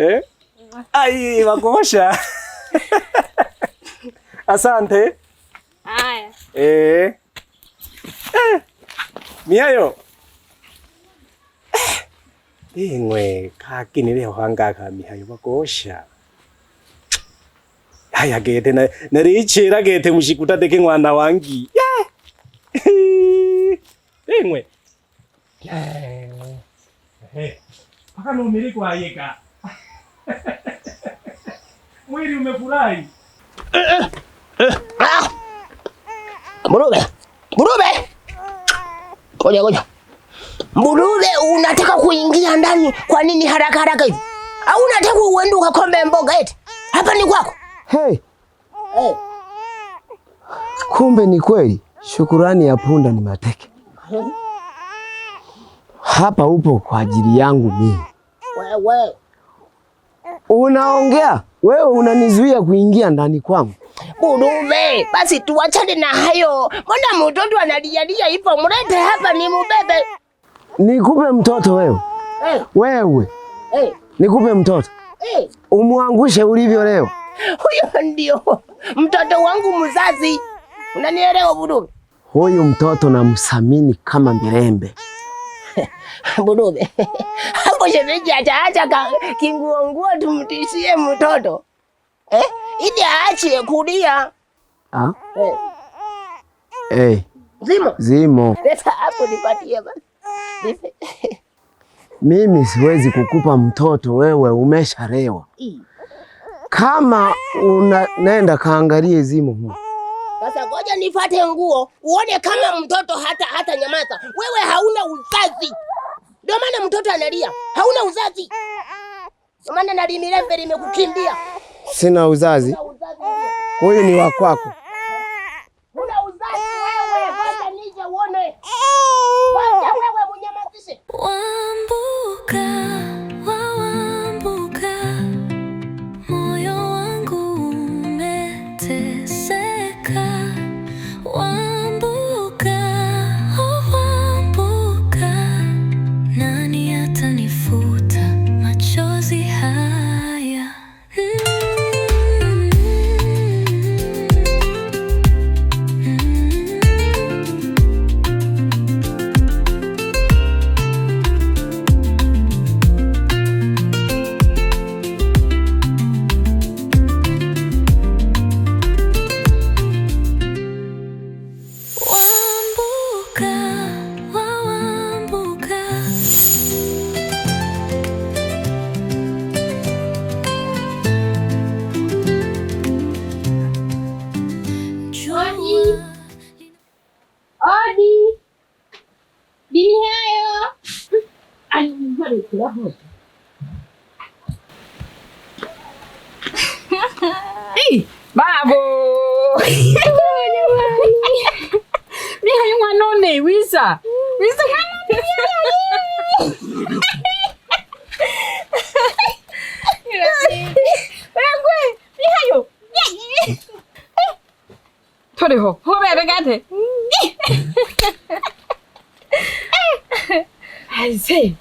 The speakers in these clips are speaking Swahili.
Eh? Ai, wakosha. Asante. Haya. Eh. Eh. Miayo. Bing'we kakinile hwanga ka mihayo bakosha. Haya gete na narichira gete mushikuta teke mwana wangi. Yeah. Bing'we. Eh. Paka numiri kwa yeka. Mwili umefurahi. Murube. Murube. Ngoja ngoja. Mburube, unataka kuingia ndani kwa nini haraka haraka hivi? Au unataka uende ukakombe mboga eti? Hapa ni kwako. Hey. Hey. Kumbe ni kweli shukurani ya punda ni mateke. Hapa upo kwa ajili yangu mimi. Wewe unaongea wewe, unanizuia kuingia ndani kwangu. Murube, basi tuachane na hayo. Mbona mtoto analialia hivyo? Mlete hapa ni mubebe. Nikupe mtoto wewe? Hey. Wewe. Hey. Nikupe mtoto? Hey. Umwangushe ulivyo leo. Huyo ndio mtoto wangu mzazi. Unanielewa Burube? Huyu mtoto namthamini kama mirembe. Burube. Hapo shemeji ataacha kinguo nguo tumtishie mtoto. Eh? Ili aache kulia. Ah? Eh. Eh. Zimo. Zimo. Leta hapo nipatie basi. Mimi siwezi kukupa mtoto, wewe umesharewa. Kama unaenda kaangalie zimo huko. Sasa ngoja nifate nguo uone kama mtoto hata nyamaza. Wewe hauna uzazi. Ndio maana mtoto analia. Hauna uzazi. Ndio maana na limilembe limekukimbia. Sina uzazi. Huyu ni wa kwako. Huna uzazi wewe, ngoja nije uone. Ngoja wewe mnyamazishe. Wambuka, wambuka, moyo wangu umeteseka. Wambuka, oh wambuka, nani atanifuta machozi haya? Wambuka, wambuka. Odi. Odi. Dini hayo. Hey, babo. Mihayo mwanone wiza. Wiza mwanone. Wewe, mihayo. Toreho, ho bebe gate. Aise.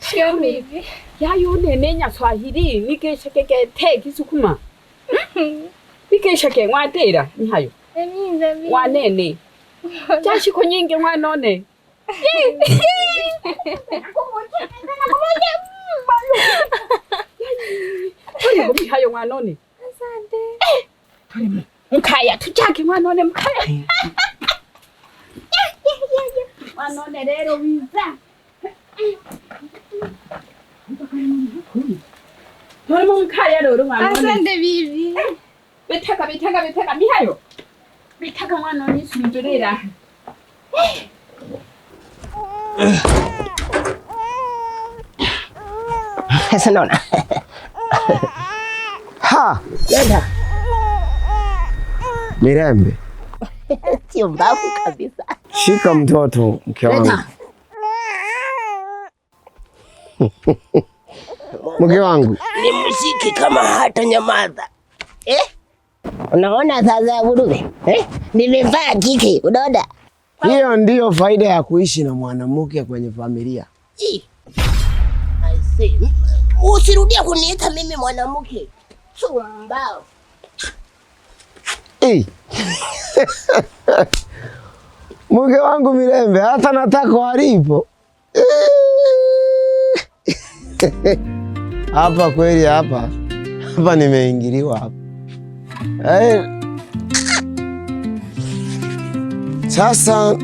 Shikamoo bibi. Yayo nene Nyaswahili nikeshekeke te Kisukuma. Nikesheke ngwatera mihayo. Eminza bibi. Wanene. Chashiko nyingi mwanone. Tuli mihayo mwanone. Asante. Tuli mkaya tuchake mwanone mkaya. Mwanone rero wiza. Tuli mkaya rero mwanone. Asante bibi. Betaka betaka betaka mihayo. Betaka mwanone sundurera. Sasa naona. Ha! Nenda. Mirembe. Sio mbavu kabisa. Shika mtoto mke wangu. Leta. Mke wangu. Ni mshiki kama hata nyamaza. Eh? Unaona sasa Burube? Eh? Nimevaa kike, unaona? Hiyo ndiyo faida ya kuishi na mwanamke kwenye familia. I see. Usirudie kuniita mimi mwanamke. Chumbao. Hey. Mke wangu Mirembe hata nataka alipo. Hapa kweli hapa. Hapa nimeingiliwa hapa. Sasa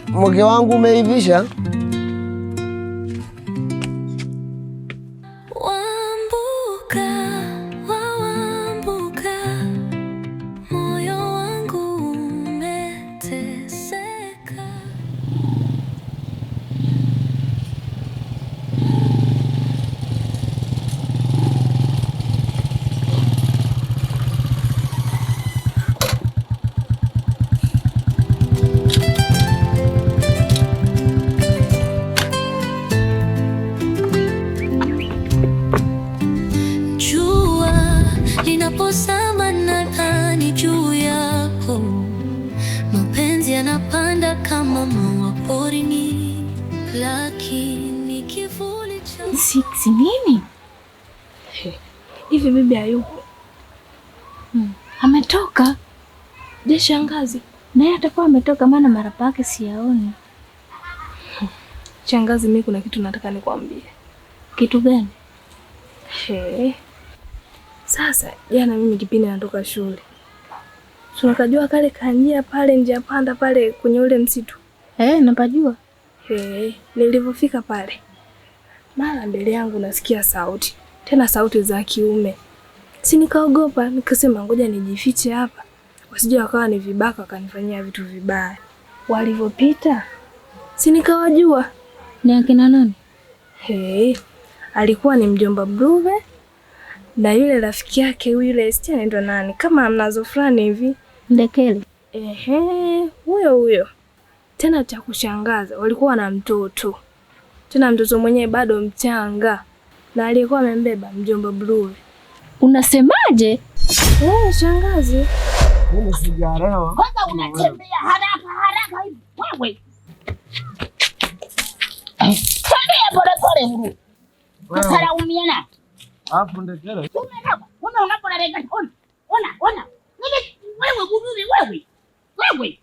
mke wangu umeivisha? Wambuka, wawambuka, moyo wangu umeteseka. Jua linapozama nadhani juu yako, mapenzi yanapanda kama maua porini, lakini kivuli cha Six nini? Hivi bibi hayupo? Ametoka. Je, shangazi? Naye atakuwa ametoka maana mara pake siyaoni. Shangazi, mimi kuna kitu nataka nikwambie. Kitu gani? He. Sasa jana mimi kipindi natoka shule, tunakajua kale kanjia pale njia panda pale kwenye ule msitu. Napajua. He, nilivyofika pale mara mbele yangu nasikia sauti, tena sauti za kiume. Si nikaogopa, nikasema ngoja nijifiche hapa, wasije wakawa ni vibaka wakanifanyia vitu vibaya. Walivyopita si nikawajua. Ni akina nani? He, alikuwa ni mjomba Brube na yule rafiki yake yule sijui anaitwa nani, kama mnazo fulani hivi. Ndekele. Ehe, huyo huyo. Tena cha kushangaza walikuwa na mtoto, tena mtoto mwenyewe bado mchanga, na aliyekuwa amembeba mjomba Brube. Unasemaje? Shangazi. Mimi sijaelewa. Kwanza unatembea haraka haraka hivi wewe. Tembea pole pole huru. Tusalaumiana. Hapo Ndekele. Umeelewa? Una unapolenga ona. Ona, ona. Wewe wewe gururi wewe. Wewe.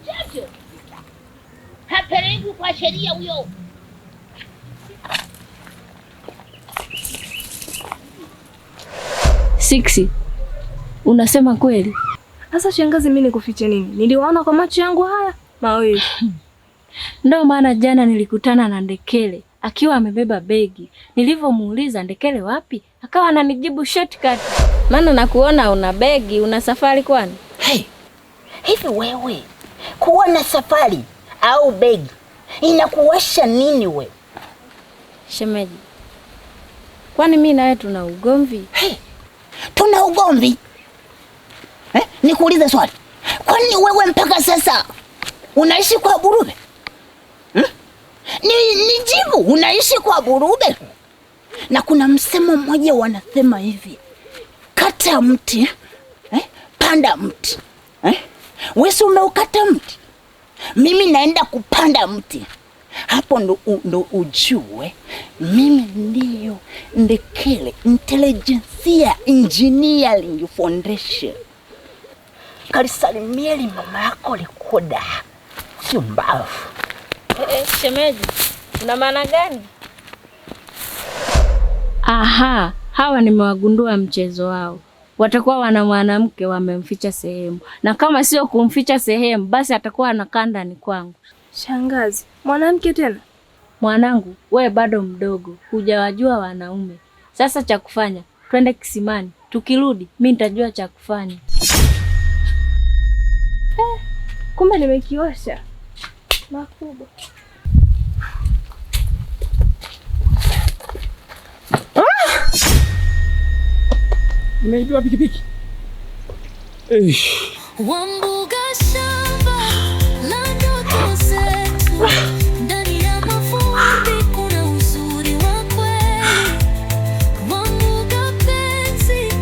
Chacho. Hapeleki kwa sheria huyo. Six. Unasema kweli? Sasa shangazi, mimi nikufiche nini? Niliwaona kwa macho yangu haya mawili. Ndio maana jana nilikutana na Ndekele akiwa amebeba begi. Nilivyomuuliza Ndekele wapi, akawa ananijibu shortcut. Maana nakuona una begi, una safari kwani? Hey, hivi wewe kuwa na safari au begi inakuwasha nini wewe? Shemeji, kwani mimi na wewe tuna ugomvi? Hey, tuna ugomvi eh? Nikuulize swali, kwani wewe mpaka sasa unaishi kwa Burube? Hmm? Nijibu, unaishi kwa Burube? Na kuna msemo mmoja wanasema hivi, kata mti panda mti eh? Wewe si umeukata mti, mimi naenda kupanda mti. Hapo ndo ujue mimi ndiyo Ndekele Intelligentsia Engineering Foundation. Kalisalimieli mama yako likuda kimbavu. Shemeji, una maana gani? Aha, hawa nimewagundua mchezo wao. Watakuwa wana mwanamke wamemficha sehemu, na kama sio kumficha sehemu, basi atakuwa anakaa ndani kwangu. Shangazi, mwanamke tena? Mwanangu, we bado mdogo, hujawajua wanaume. Sasa cha kufanya, twende kisimani. Tukirudi mi nitajua cha kufanya. Kumbe nimekiosha makubwa. Nimeibiwa pikipiki. Wambuga shamba la ndoto zetu, ndani ya mafumbi kuna uzuri wa kweli. Wambuga penzi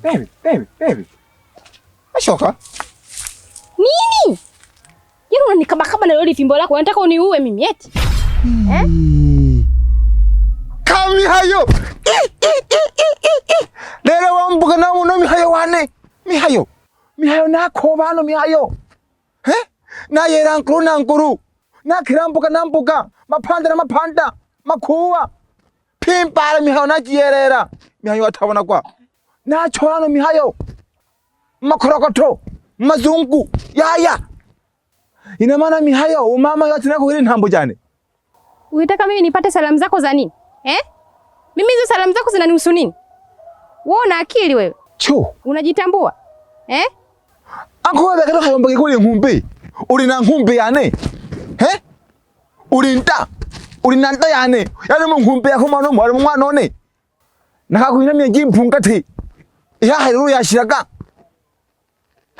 Baby, baby, baby. Ashoka. Nini? Yaani unanikabakaba na lori fimbo lako, unataka uniue mimi eti? Eh? Kami hayo. Lero wambuka na muno mihayo wane. Mihayo. Mihayo nako bano mihayo. Eh? Na yera nkuru na nkuru. Na kirambuka na mbuka. Mapanda na mapanda. Makuwa. Pimpara mihayo na jierera. Mihayo atabona kwa. Na chorano mihayo. Makorokoto. Mazungu. Yaya. Ina maana mihayo umama yote nako ile ntambo jane. Unataka mimi nipate salamu zako za nini? Eh? Mimi hizo salamu zako zinanihusu nini? Wewe una akili wewe? Chu. Unajitambua? Eh? Anko wewe katoka yomba kuli nkumbi. Uli na nkumbi yane. Eh? Uli nta. Uli na nta yane. Yane mu nkumbi yako mwana mwari mwana one. Nakakuina myenji mpungati. Ya hairuru yashiraga.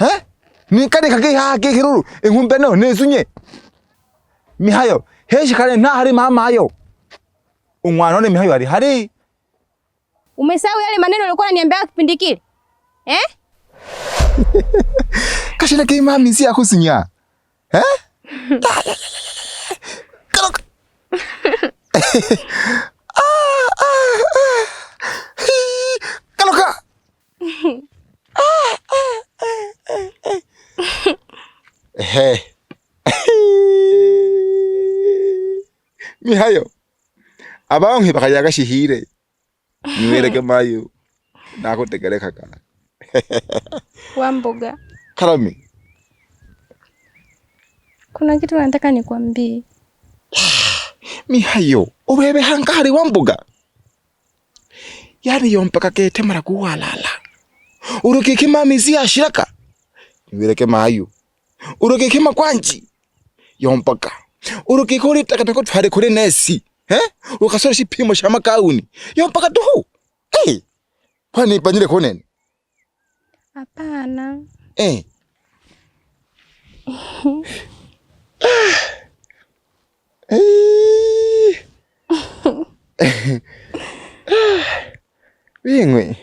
Eh? Nikade kake ha kekiruru inkumbe no nesunye. Mihayo heshi kale na hari mama hayo. Umwana one mihayo ari hari. Umesahau yale maneno ulikuwa unaniambia kipindi kile? Eh? Kashina ke mami si akusinya. Eh? Kaloka. Ah ah ah. Kaloka. Ah ah ah. Ehe. Mihayo. Abangi bakayaga shihire. Niwereke mayo. Nakutegereka ka. Wamboga. Karami. Kuna kitu nataka nikwambie. Mihayo, ubebe hankari wamboga. Yani yompaka kete mara kuwalala. Urukike mamizi ashiraka. Niwereke mayo. Urukike makwanji. Yompaka. Urukike uri takatako tware kuri nesi. Eh? Ukasora shipimo sha makauni. Yompaka tuhu. Eh. Kwani panyire konene? Hapana. Eh. Eh. Bingwe.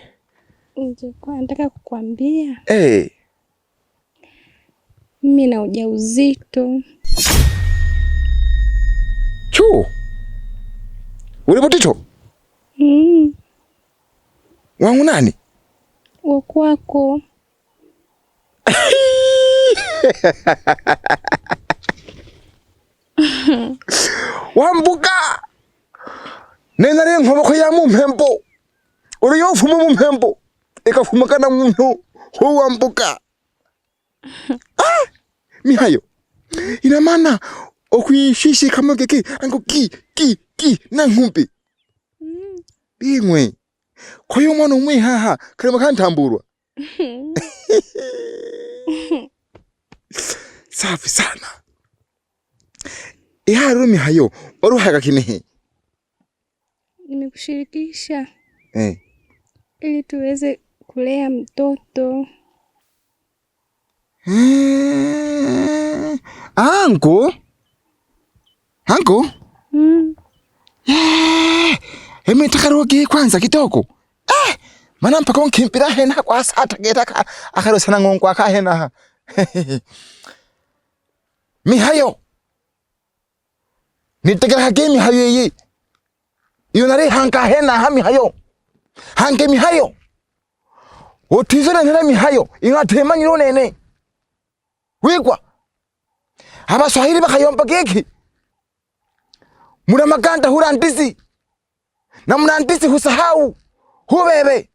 Nilikuwa nataka kukwambia. Eh. Mimi na ujauzito. Chu. Ule mtito? Mm. Wangu nani? Wa kwako. Wambuka. Nena re nkoboko ya mu mpembo. Uri yofuma mu mpembo. Ikafuma kana muntu ho wambuka. Ah! Mihayo. Ina maana okwishishi kama kiki ango ki ki ki na nkumbi. Bingwe. Kwa hiyo mwana umwe haha karema kantamburwa. Safi sana. Iharu mihayo oruhaga kinehe. Nimekushirikisha. Eh. Ili tuweze kulea mtoto. Anko? Anko? Mm. Emi takaroge kwanza kitoko. Eh, mana mpaka onkimpira hena kwa sata geta akaro sana ngongo akahena. Mihayo. Nitegera hake mihayo yi. Iyo nare hanka hena ha mihayo. Hanke mihayo. Otizona nena mihayo ingatemanyiro nene. Wigwa. Abaswahili bakayomba keki. Muna makanda hura ndisi. Na mnandisi husahau. Hubebe.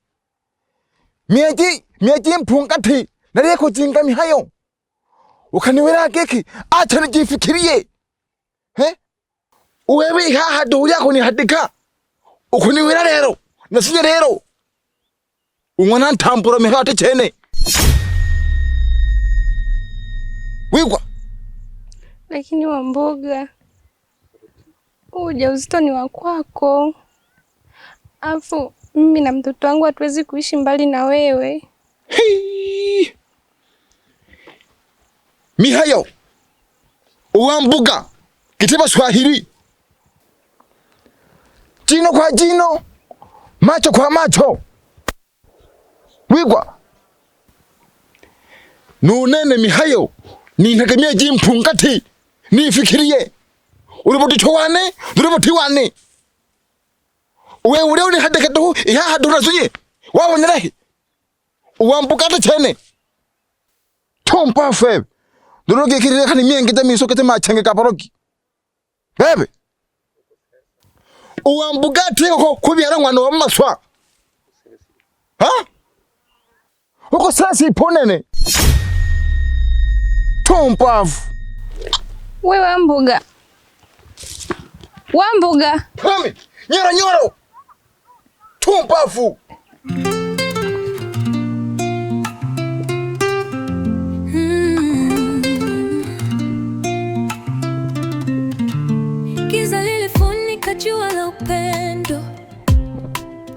Mieji mpungati. Nariye kujinga mihayo. Ukaniwera keki. Acha nijifikirie. He? Uwewe haha doria kunihadika. Ukuniwera lero. Nasinye lero. Umwana ntambura mihayo chene. Wigwa. Lakini Wamboga, ujauzito ni wa kwako. Afu mimi na mtoto wangu hatuwezi kuishi mbali na wewe. Hey. Mihayo. Uwambuga. Kiteba Swahili. Jino kwa jino, macho kwa macho. Wigwa nunene mihayo nintegemye jimpungati nifikirie ulibotito wane uliboti wane we ule uli hadeketu iha hadura sunye wabonerahi uwambukata chene tompa febe nuroge kirire kani mienge jamiso kete machenge kaporoki bebe uwambukate ko kubyara mwana wa maswa ha uko sasa iponene tompavu wewe Wambuga Wambuga Kami nyoro nyoro tumpavu. Giza lilifunika jua la upendo.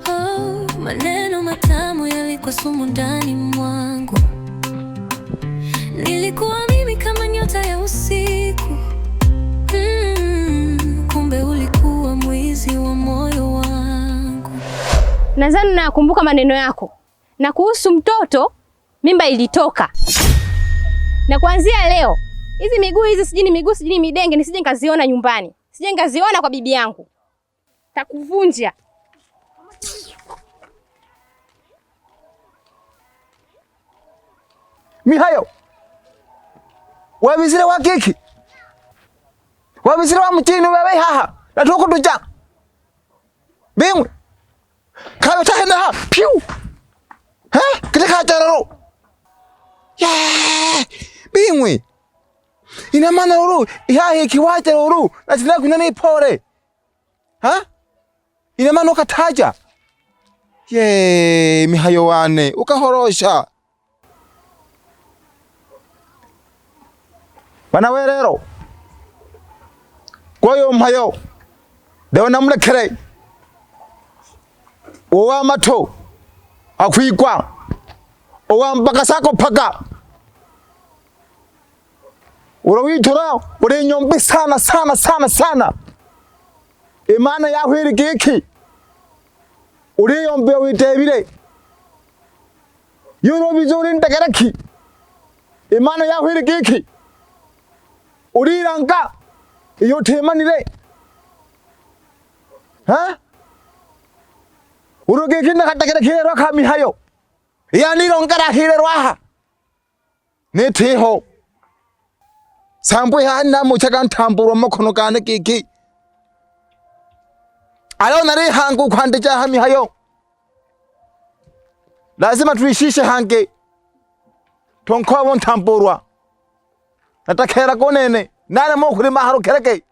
Oh, maneno matamu yalikuwa sumu ndani mwangu. Nilikuwa mimi kama nyota ya usiku. Kumbe ulikuwa mwizi wa moyo wangu. Nadhani nakumbuka maneno yako. Na kuhusu mtoto, mimba ilitoka. Na kuanzia leo, hizi miguu hizi sijini miguu sijini midenge nisije nikaziona nyumbani. Sije nikaziona kwa bibi yangu. Takuvunja. Mihayo. Wabizire wa kiki. Wabizire wa mchini wewe haha. Natuko tuja. Bingwe. Kawe tahena ha. Piu. Ha? Kile ka tararo. Yeah. Bingwe. Ina maana uru iha hiki waje uru na sina kuna ni pore. Ha? Ina maana ukataja. Ye, mihayo wane ukahorosha. Bana werero. Kwayo mhayo. Deo namulekere. Owa mato akwigwa. Owa mpaka sako paka. Urawitora uri nyombi sana sana sana sana. Imana yahwiri giki. Uri yombe witebire. Yuro bizuri ndagaraki. Imana yahwiri giki. Uriranga iyo temanire. Ha? Uruge kinda katakira kirero kamihayo. Yani rongara hirero aha. Netiho. Sambwe hana muchaka ntamburo makono kane kiki. Alo nari hangu kwandija hamihayo. Lazima tuishishe hange. Tonkoa wontamburwa. Natakera konene. Nane mo kulima haro kereke.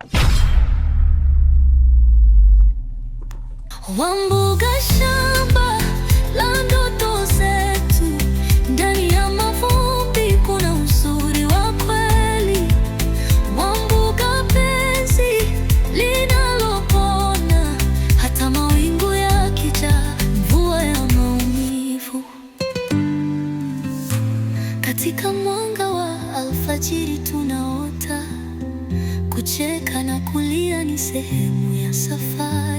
Wambuga shamba la ndoto zetu, ndani ya mavumbi kuna uzuri wa kweli. Wambuga penzi linalopona, hata mawingu yakija, mvua ya maumivu. Katika mwanga wa alfajiri tunaota, kucheka na kulia ni sehemu ya safari.